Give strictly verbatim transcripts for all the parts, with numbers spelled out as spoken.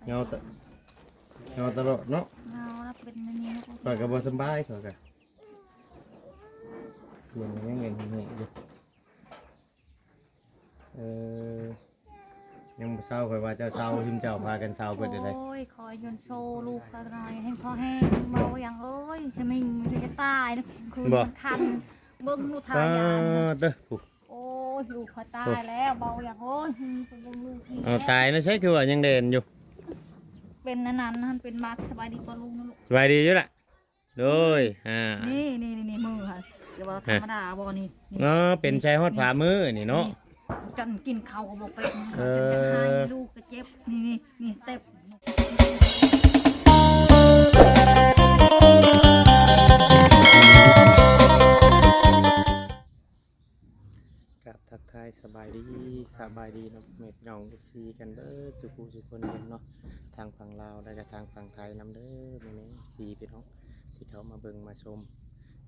เงาตะ เงาตลอดเนาะ เงาแล้วเป็นอันนี้นะ ข้อยก็บ่สำบาย ข้อยก็ เบิ่งยังไงนี่อยู่ เออ ยังบ่เซา ข้อยว่าเจ้าเซา ซุมเจ้าพากันเซาเบิดได้ได๋ โอ้ย ขอยนโซลูกข้าหน่อย ให้พอแห้ง เบาอย่าง เอ้ย สมิงมันจะตายนะ คืน บ่ มันคัน เบิ่งลูกทายา ปาดเด้อ โอ้ย ลูกข้อยตายแล้ว เบาอย่าง โอ้ย ไปเบิ่งลูกอีก เอา แล้ว ตายนะ ใช่ คือว่ายังแดนอยู่ เป็นอันนั้นนะ เป็นมาร์ค สบายดีป่ะลูกนะลูก สบายดีอยู่ล่ะ โดย อ่า นี่ นี่ นี่ นี่ มือค่ะ อย่าว่าธรรมดาบ่นี่ นี่ เนาะ เป็นใส่ฮอดฝ่ามือนี่เนาะ นี่ จนกินข้าวก็บ่เป็น เออ จนจะหาย ลูกก็เจ็บ นี่ นี่ นี่ เต็บ ครับ ทักทายสบายดี สบายดีเนาะ แม่พี่น้อง เอฟซี กันเบิดทุกผู้ทุกคนเนาะ ทางฝั่งลาว และก็ทางฝั่งไทยนำเด้อ แม่ๆ เอฟซี พี่น้อง ที่เข้ามาเบิ่งมาชม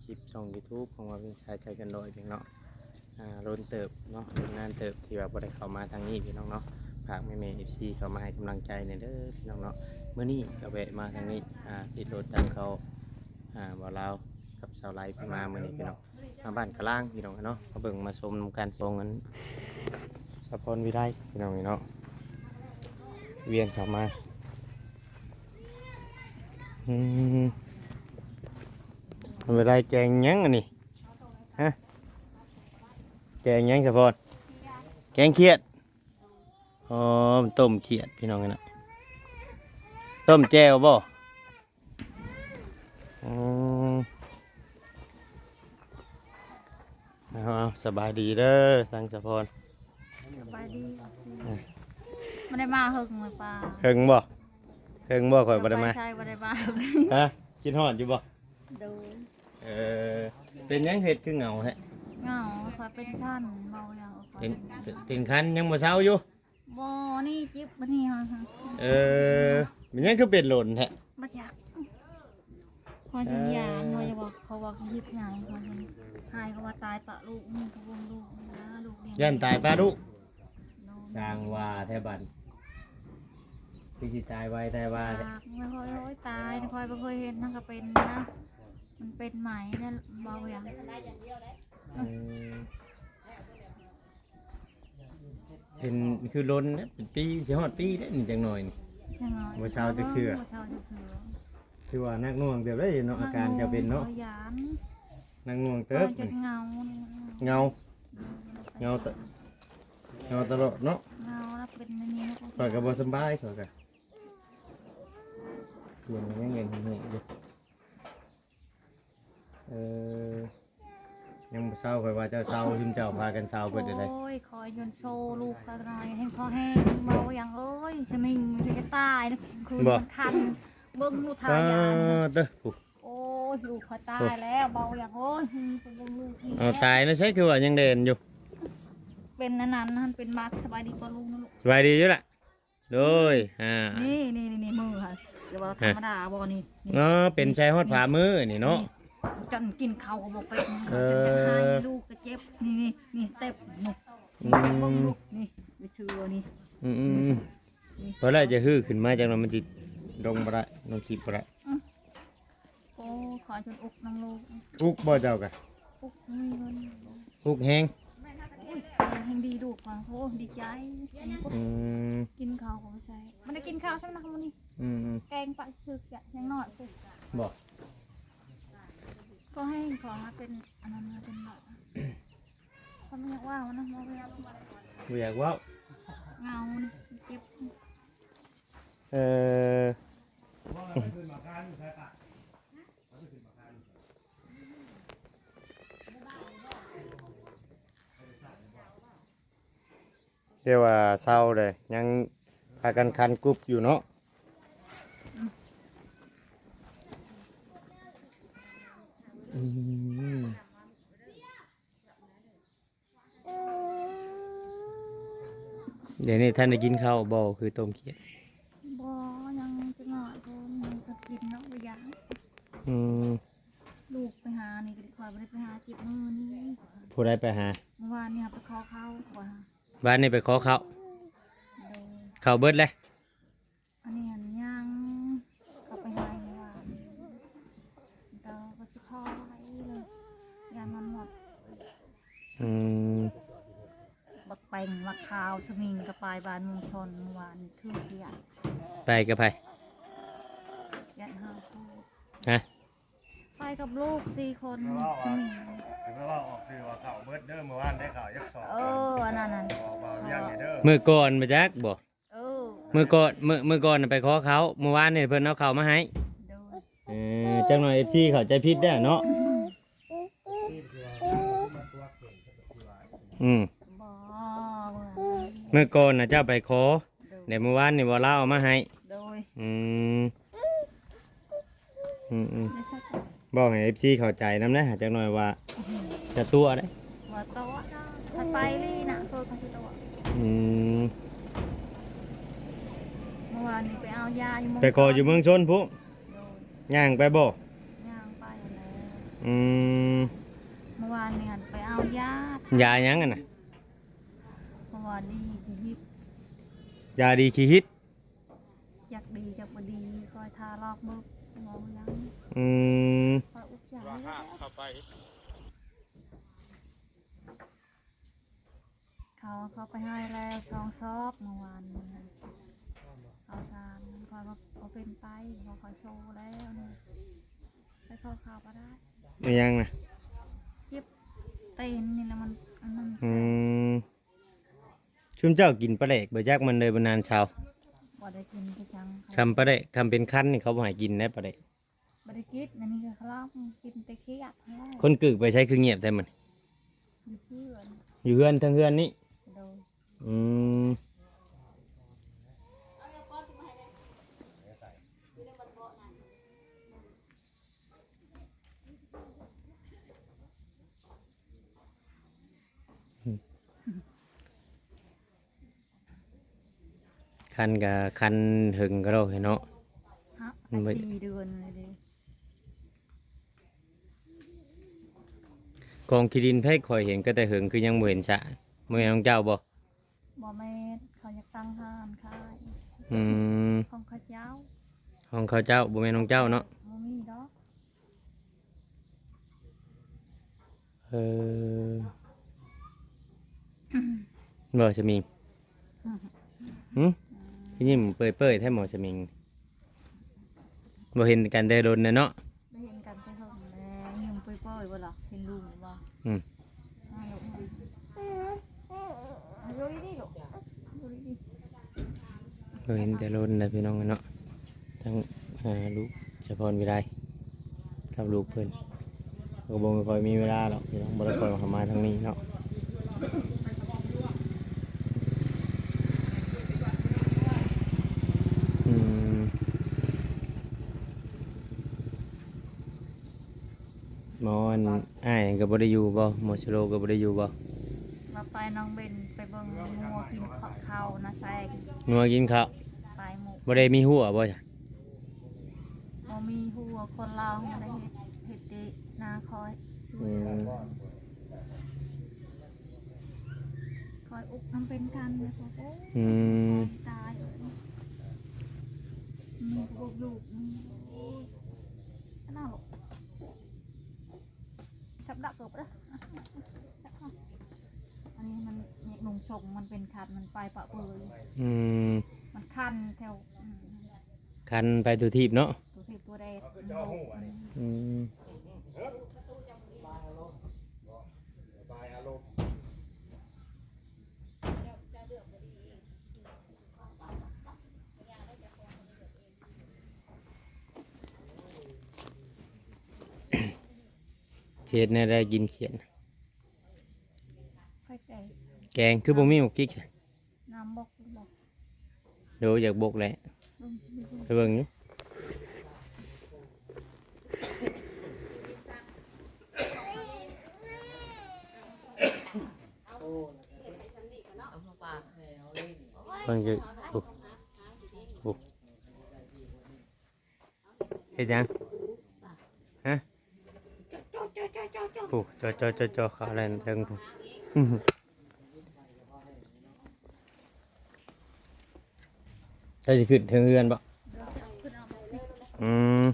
คลิปช่องยูทูบของว่าวิ่งชายไทยกันดอยเพียงเนาะ อ่า โดนเติบเนาะ โดนนานเติบที่ว่าบ่ได้เข้ามาทางนี้พี่น้องเนาะ ฝากแม่ๆ เอฟซี เข้ามาให้กำลังใจหน่อยเด้อพี่น้องเนาะ มื้อนี้ก็แวะมาทางนี้ อ่า ติดรถทางเขา อ่า บ่าวลาวกับสาวไลเพิ่นมามื้อนี้พี่น้อง มาบ้านกะลางพี่น้องเนาะ มาเบิ่งมาชมนำกัน พอเงินสะพอนวิไลพี่น้องเนาะ เวียนเข้ามา อืม วิไลแกงหยังอันนี้ ฮะ แกงหยังสะพอน แกงเขียด อ๋อ ต้มเขียดพี่น้องเนาะ ต้มแจ่วบ่ อืม เอา เอา สบายดีเด้อ สังสะพอน สบายดี อ่ะ บ่ได้มาเฮิงเลยป้า เฮิงบ่ เฮิงบ่ ข้อยบ่ได้มา ไปใช่ บ่ได้มา ฮะ คิดฮอดอยู่บ่ โดย เออ เป็นหยังเฮ็ดคือเหงาแท้ เหงา ข้อยเป็นคัน เบาอย่าง เป็น เป็น เป็นคันยังบ่เซาอยู่ บ่ นี่จิบบ่นี่ฮะ เออ มันยังคือเป็นหล่นแท้ บ่จัก ข้อยจนยาน ข้อยจะบอก เขาว่าเขาเฮ็ดไง ข้อยจนหาย เขาว่าตายปะลูก นี่เขาวงลูก นี่นะ ลูกเลี้ยง ย่านตายปะลูก โดน สร้างว่าแท้บัด คือสิตายไวแท้ว่าแท้ ปากไม่ค่อย โอ้ย ตาย ข้อยบ่เคยเห็น นั่นก็เป็นนะ มันเป็นไหมเนี่ย เบาอย่าง อืม เป็นคือหล่นนะ เป็นปี สิฮอดปีแล้วนี่จังหน่อยนี่ จังหน่อย บ่เซาจักเทื่อ บ่เซาจักเทื่อ ถือว่าหนักหน่วงเติบได้เนาะ อาการเจ้าเป็นเนาะ หนักหน่วงเติบ ข้อยจนเหงานี่ เหงา เหงาตะ เหงาตลอดเนาะ เหงาแล้วเป็นอันนี้นะ ข้อยก็บ่สำบาย ข้อยก็ เบิ่งยังไงนี่อยู่ เออ ยังบ่เซา ข้อยว่าเจ้าเซา ซุมเจ้าพากันเซาเบิดได้ได๋ โอ้ย ขอยนโซลูกข้าหน่อย ให้พอแห้ง เบาอย่าง เอ้ย สมิงมันจะตายนะ คืน บ่ มันคัน เบิ่งลูกทายา ปาดเด้อ โอ้ย ลูกข้อยตายแล้ว เบาอย่าง โอ้ย ไปเบิ่งลูกอีก เอา แล้ว ตายนะ ใช่ คือว่ายังแดนอยู่ เป็นอันนั้นนะ เป็นมาร์ค สบายดีป่ะลูกนะลูก สบายดีอยู่ล่ะ โดย อ่า นี่ นี่ นี่ นี่ มือค่ะ อย่าว่าธรรมดาบ่นี่ นี่ เนาะ เป็นใส่ฮอดฝ่ามือนี่เนาะ นี่ จนกินข้าวก็บ่เป็น เออ จนจะหาย ลูกก็เจ็บ นี่ นี่ นี่ เต็บ นี่ อืม จะเบิ่งลูก นี่ ไปซื้อนี่ อืม อืม อืม นี่ เพราะแล้วจะหื้อขึ้นมาจังนั้นมันสิลงบ่ได้ ลงคลิปบ่ได้ อืม โอ้ ขอจนอุกน้ำลูก อุกบ่เจ้ากะ อุกมีเงิน อุกแฮง อุ้ย แฮงดีลูกว่า โอ้ ดีใจ อืม กินข้าวของใส่ มันได้กินข้าวใช่ไหมนะมื้อนี้ อืม อืม แกงปลาซึกอะ ยังน้อยพุ้น บ่ ก็ให้ขอมาเป็นอันนั้น มาเป็นหมอ เขาไม่อยากว่ามันนะ บ่อยาก บ่อยากเว้า เหงานี่ เจ็บ เออ เรียกว่าเซาเลย ยังพากันคันกรุบอยู่เนาะ อืม เดี๋ยวนี้ท่านได้กินข้าวบ่ คือต้มเขียด บ่ ยังจะน้อยพุ้น ยังจะกินเนาะ บ่อยาก อืม ลูกไปหานี่ก็ดีกว่า บ่ได้ไปหาเจ็บมือนี่ ผู้ใดไปหา เมื่อวานนี่ไปขอข้าวกว่า บ้านนี่ไปขอข้าว โดย ข้าวเบิดเลย อันนี้ ข่าวสมิงก็ไปบ้านเมืองชนเมื่อวานเทื่อเที่ยง ไปกับไผ ยันห้าคู่ ฮะ ไปกับลูกสี่คน แล้วว่า สมิง แล้วว่าออกสื่อว่าข่าวเบิดเด้อเมื่อวานได้ข่าวยักษ์สอง เอออันนั้นนั่น บอกว่าเวียงนี่เด้อ มื้อก่อนมาจักบ่ เออ มื้อก่อนมื้อมื้อก่อนน่ะไปขอเขามื้อวานนี่เพิ่นเอาเขามาให้ โดย เออจักหน่อย เอฟซี เข้าใจผิดได้เนาะ ที่คือว่ามาตัวเก่งก็คือว่า อืม บอ มื้อก่อนน่ะเจ้าไปขอ โดย แต่มื้อวานนี่บ่ลาวเอามาให้ โดย อืมอืมอืม ไม่ใช่ บอกให้ เอฟซี เข้าใจนำนะจักหน่อยว่าจะตัวได้ ว่าโต๊ะนะไปไปเลยนะเพื่อเขาจะโต๊ะ อืม เมื่อวานนี้ไปเอายาอยู่เมือง ไปขออยู่เมืองชนพุ้น โดย ย่างไปบ่ ย่างไปแล้ว อืม เมื่อวานนี้หันไปเอายา ยาหยังอ่ะนะ เพราะว่าดีชีวิต ยาดีขี้ฮิต จักดีจักบ่ดีคอยทาลอกเบิกมองยัง อืม คอยอุกใจ ว่าห้ามเข้าไป เขาเขาไปให้แล้วสองซอบเมื่อวานนี้เขาสารคอยว่าเขาเป็นไปเขาคอยโซแล้วนี่ไปขอข่าวก็ได้ ไม่ยังนะ เจ็บเต็นนี่แหละมันอันนั้น อืมชุมเจ้ากินปลาแดกบ่จักมันเลยบนนานเช้า บ่ได้กินกระชัง คำปลาแดกคำเป็นคันนี่เขาบ่ให้กินได้ปลาแดก บ่ได้กินอันนี้ก็เขาเล่ากินแต่เคี้ยวเท่านั้น คนกึกไปใช้คือเงียบแท้มัน อยู่เพื่อน อยู่เฮือนทั้งเฮือนนี่ โดย อืมคันกับคันเหิงก็โลกเนาะ ฮะ มันบ่ สี่เดือนเลยเด้ กองขี้ดินไผข่อยเห็นก็แต่เหิงคือยังบ่เห็นสะบ่แม่นของเจ้าบ่ บ่แม่นเขาอยากตั้งห้านขาย อืม ของเขาเจ้า ของเขาเจ้าบ่แม่นของเจ้าเนาะ บ่มีดอก เออบ่สมิงหึยิ้มเปื่อยๆแท้หมอสมิงบ่เห็นกันได้โดนนะเนาะ ได้เห็นกันแต่เฮิงแล้วยังเปื่อยๆบ่ล่ะเห็นลุงบ่ อืม มาลูกมาอยู่ดีๆลูกอยู่ดี บ่เห็นแต่โดนนะพี่น้องเนาะทั้งอ่าลูกสะพรวิไลกับลูกเพิ่นก็บ่ค่อยมีเวลาหรอกพี่น้องบ่ได้ค่อยเข้ามาทางนี้เนาะอืม หมออันอ้ายก็บ่ได้อยู่บ่หมอชโลก็บ่ได้อยู่บ่ ๆว่าไปน้องเบนไปเบิ่งงัวกินข้าวนาแซง งัวกินข้าว ไปหมู่ บ่ได้มีหัวบ่จ้ะ บ่มีหัวคนลาวมันได้เฮ็ดเฮ็ดเดนาคอย อืม คอยอุกน้ำเป็นกันนะคอยโอ้ อืม ตายเอ้ยมีพวกลูกนี่โอ้ยขนาดหรอกสับดะเกิบละอันนี้มันเนี่ยหนุ่มชงมันเป็นคันมันไปปะเปย อืม มันคันแถวอืม คันไปตัวทีบเนาะ ตัวสิบตัวแดด อืม เฮ็ดแนวใดกินเขียด ค่อยใจ แกงคือบ่มีหมกพริก น้ำบกบอก เดี๋ยวอยากบกแหละ ลงชีวิต ไปเบิ่งอยู่ เอามาปากแผลเอาเล่น มันก็โอ้โอ้เฮ็ดหยังฮะโอ้จอจอจอจอเขาอะไรนั่นเทิงพุ้น เจ้าสิขึ้นเทิงเฮือนบ่ อืม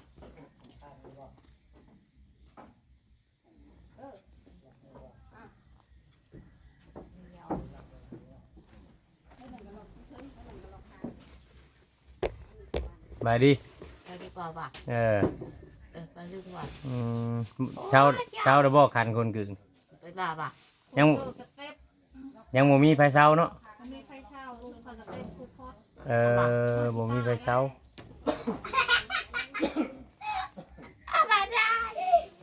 บายดี ไปดีกว่าว่ะ เออ เออ ไปดีกว่า อืม เช้า เช้าแล้วบ่ คันคนกึ่ง ไปบ่าว่ะ ยัง เออ กระเต็บ ยังบ่มีไผเซาเนาะ บ่มีไผเซา ลูกเขากระเต็บคือพอด เออ บ่มีไผเซา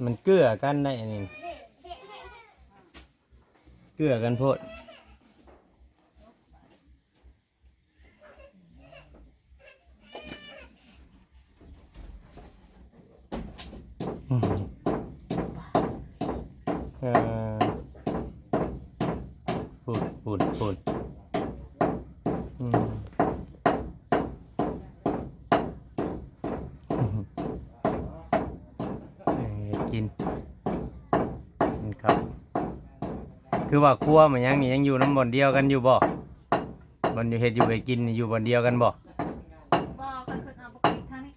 มันเกื้อกันได้อันนี้ เกื้อกันโพด อืม เออ พูด พูด พูด อืม เออ กิน กินข้าว คือว่าครัวมันยังนี่ ยังอยู่นำบ่อนเดียวกันอยู่บ่ บ่อนอยู่เฮ็ดอยู่เฮ็ดกินนี่อยู่บ่อนเดียวกันบ่ บ่ ข้อยขึ้นเอาบักพริกทางนี้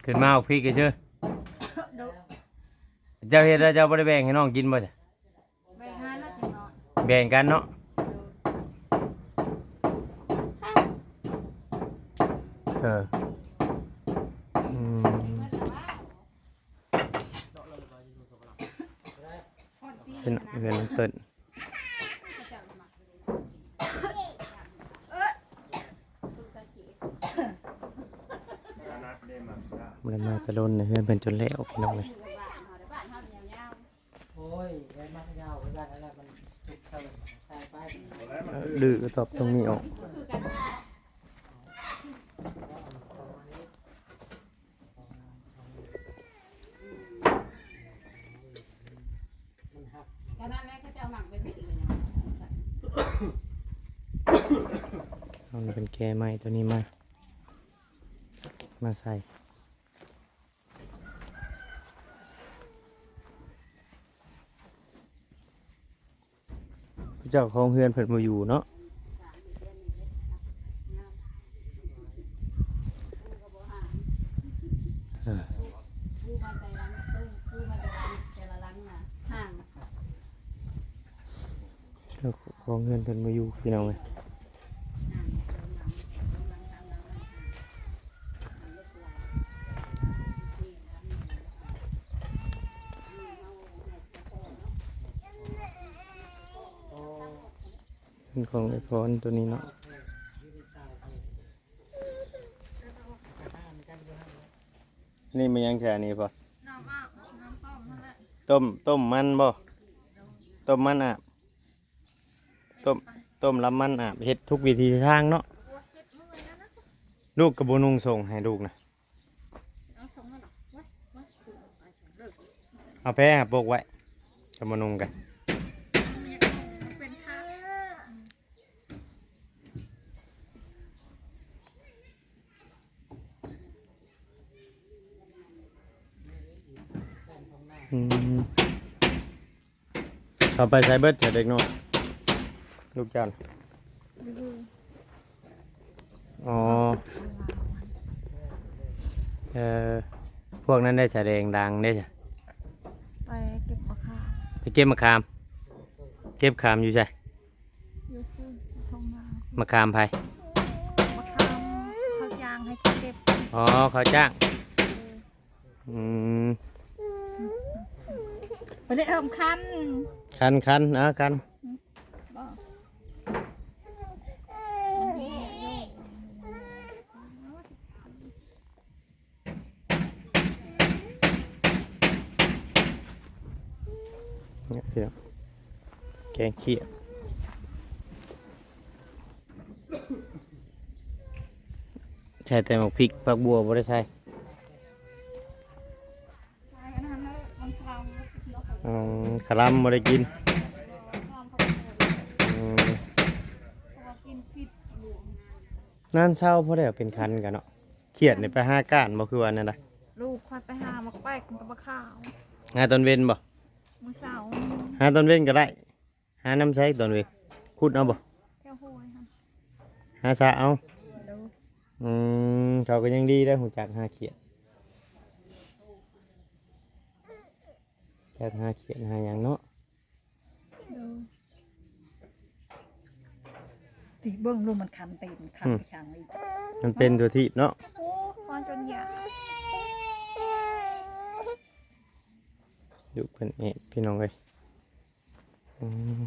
ขึ้นมาเอาพริกซื่อ โดะ เจ้าเฮ็ดแล้วเจ้าบ่ได้แบ่งให้น้องกินบ่จ้ะ แบ่งให้แล้วจังน้อย แบ่งกันเนาะ เออ อืม เป็นเพื่อนเต้น มันมาจะล้นในเฮือนเพิ่นจนแล้วพี่น้องเอ้ย โอ้ย ได้มากยาวคือกันนั่นแหละ มันสุดเสริมสายไป เออ ดื้อก็ตอบตรงนี้ออก ก็นั่นแหละ เขาจะเอาหมักเป็นวิธีเลยนะ เอาเป็นแกไม้ตัวนี้มา มาใส่ เจ้าของเฮือนเพิ่นบ่อยู่เนาะ เออ เจ้าของเฮือนเพิ่นบ่อยู่พี่น้องเอ้ย เป็นของไอ้พรตัวนี้เนาะ นี่มันยังแค่นี้พอ น้ำอาบ น้ำต้มนั่นแหละ ต้ม ต้มมันบ่ ต้มมันอาบ ต้ม ต้มลำมันอาบ เฮ็ดทุกวิธีทางเนาะ ลูกก็บ่นุ่งส่งให้ลูกนะ เอาสองนั่นเหรอ ไว้ ไว้ เอาแพรปกไว้ จะมานุ่งกัน มันเป็นผ้า อืม เขาไปไสเบิดเถอะเด็กน้อย ลูกเจ้าน่ะ อ๋อ เออ พวกนั้นได้แสดงดังได้จ้ะ ไปเก็บมะขาม ไปเก็บมะขาม เก็บขามอยู่ไส อยู่พุ่น อยู่ทุ่งนา มะขามไผ มะขามเขาจ้างให้เก็บ อ๋อ เขาจ้าง เออ อืม ไปได้เอิ้มคัน คัน คัน อ่ะ คัน บ่ เนี่ยพี่น้อง แกงเขียด ใส่แต่หมากพริก ผักบัวบ่ได้ใส่ ใส่อันนั้นเลย มันคลำ อืม คลำบ่ได้กิน คลำเขาก็บ่ได้ อืม เพราะว่ากินผิดอยู่ นั่นเช้าพอได้เป็นคันกันเนาะ เขียดนี่ไปหาก้านบ่ คือว่าแนวใด ลูกข้อยไปหาหมากแป๊กกับหมากขาว หาตอนเว็นบ่ มื้อเช้า หาตอนเว็นก็ได้ หานำไสตอนเว็น ขุดเอาบ่ แถวห้วยหั่น หาสระเอา โดย อืม เขาก็ยังดีได้ฮู้จักหาเขียด จักหาเขียดหาหยังเนาะ โดย ติเบิ่งลูกมันคันตีน คัน อืม ไปช่างอีก มันเป็นตัวถีบเนาะ โอ้คอนจนหยาบ ดูเพิ่นแอบพี่น้องเอ้ย อืม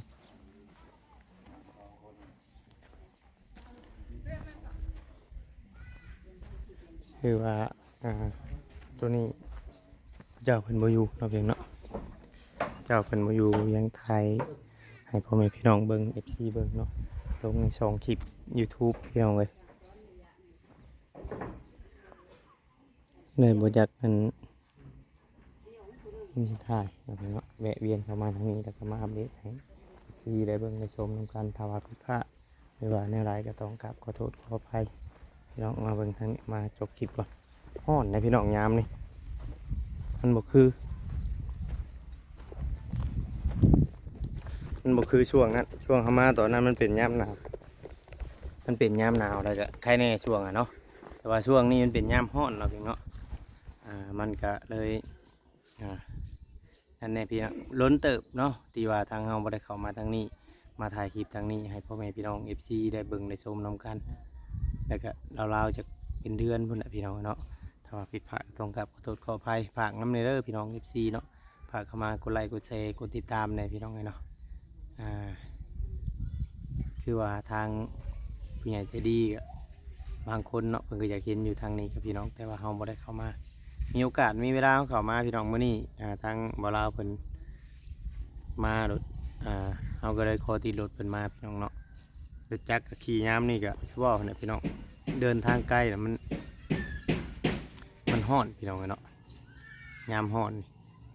คือว่า อ่า ตัวนี้ เจ้าเพิ่นบ่อยู่เนาะเพียงเนาะ เจ้าเพิ่นบ่อยู่ ยังถ่ายให้พ่อแม่พี่น้องเบิ่ง เอฟซี เบิ่งเนาะ ลงในช่องคลิป YouTube พี่น้องเอ้ย เลยบ่อยากอัน มีสิถ่ายเนาะเพียงเนาะ แวะเวียนเข้ามาทางนี้ แล้วก็มาอัปเดตให้ เอฟซี ได้เบิ่งได้ชมนำกัน ถ้าว่าผิดพลาด หรือว่าแนวใดก็ต้องกราบขอโทษขออภัย พี่น้องมาเบิ่งทางนี้ มาจบคลิปก่อน ฮ้อนนะพี่น้อง ยามนี้ มันบ่คือ มันบ่คือช่วงนั้น ช่วงเฮามาตอนนั้นมันเป็นยามหนาว มันเป็นยามหนาวแล้วก็ไคแน่ช่วงอะเนาะ แต่ว่าช่วงนี้มันเป็นยามฮ้อนเนาะพี่เนาะ อ่า มันก็เลย อ่า นั่นแหละพี่น้อง ล้นเติบเนาะ ที่ว่าทางเฮาบ่ได้เข้ามาทางนี้ มาถ่ายคลิปทางนี้ ให้พ่อแม่พี่น้อง เอฟซี ได้เบิ่งได้ชมนำกัน แล้วก็ลาวๆจะเป็นเดือนพุ้นแหละพี่น้องเนาะ ถ้าว่าผิดพลาดก็ต้องกราบขอโทษขออภัย ฝากนำแหน่เด้อพี่น้อง เอฟซี เนาะ ฝากเข้ามากดไลค์กดแชร์กดติดตามแหน่พี่น้องเอ้ยเนาะ อ่า คือว่าทางผู้ใหญ่ใจดีก็บางคนเนาะ เพิ่นก็อยากเห็นอยู่ทางนี้กับพี่น้อง แต่ว่าเฮาบ่ได้เข้ามา มีโอกาสมีเวลาเฮาเข้ามาพี่น้อง มื้อนี้ อ่า ทางบ่าวลาวเพิ่นมารถ อ่า เฮาก็เลยขอติดรถเพิ่นมาพี่น้องเนาะ รถจักรก็ขี่ยามนี่ก็คือว่าหั่นแหละพี่น้อง เดินทางไกลน่ะมัน มันฮ้อนพี่น้องเอ้ยเนาะ ยามฮ้อนนี่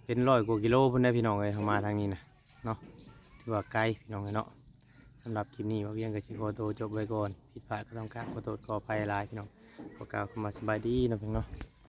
เป็นร้อยกว่ากิโลพุ้นได้อพี่น้องเอ้ย เฮามาทางนี้นะเนาะ ถือว่าไกลพี่น้องเอ้ยเนาะ สำหรับคลิปนี้บ่าวเวียงก็สิขอตัวจบไว้ก่อน ผิดพลาดก็ต้องกราบขอโทษขออภัยหลายพี่น้อง ขอกล่าวคำว่าสบายดีเนาะพี่น้องเนาะ